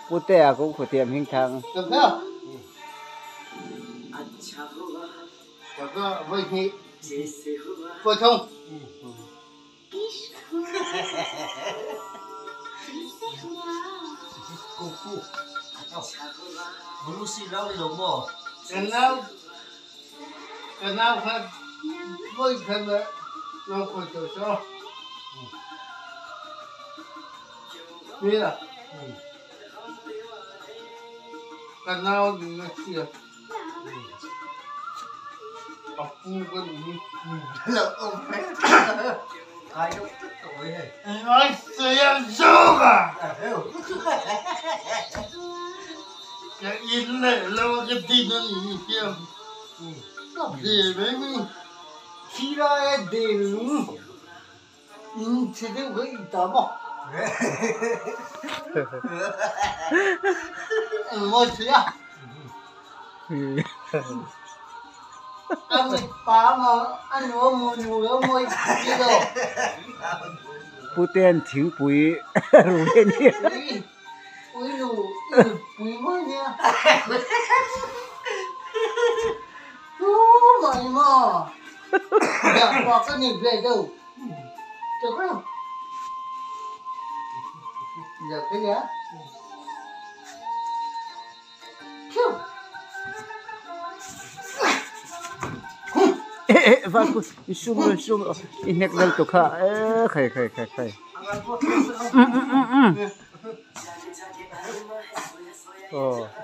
Putea cũng phải tiệm hình thang. Putean thingpui ru hi a ni. Vanpui i sum rawh i sum rawh i hnek vel tawh kha eee khai khai khai khai aw.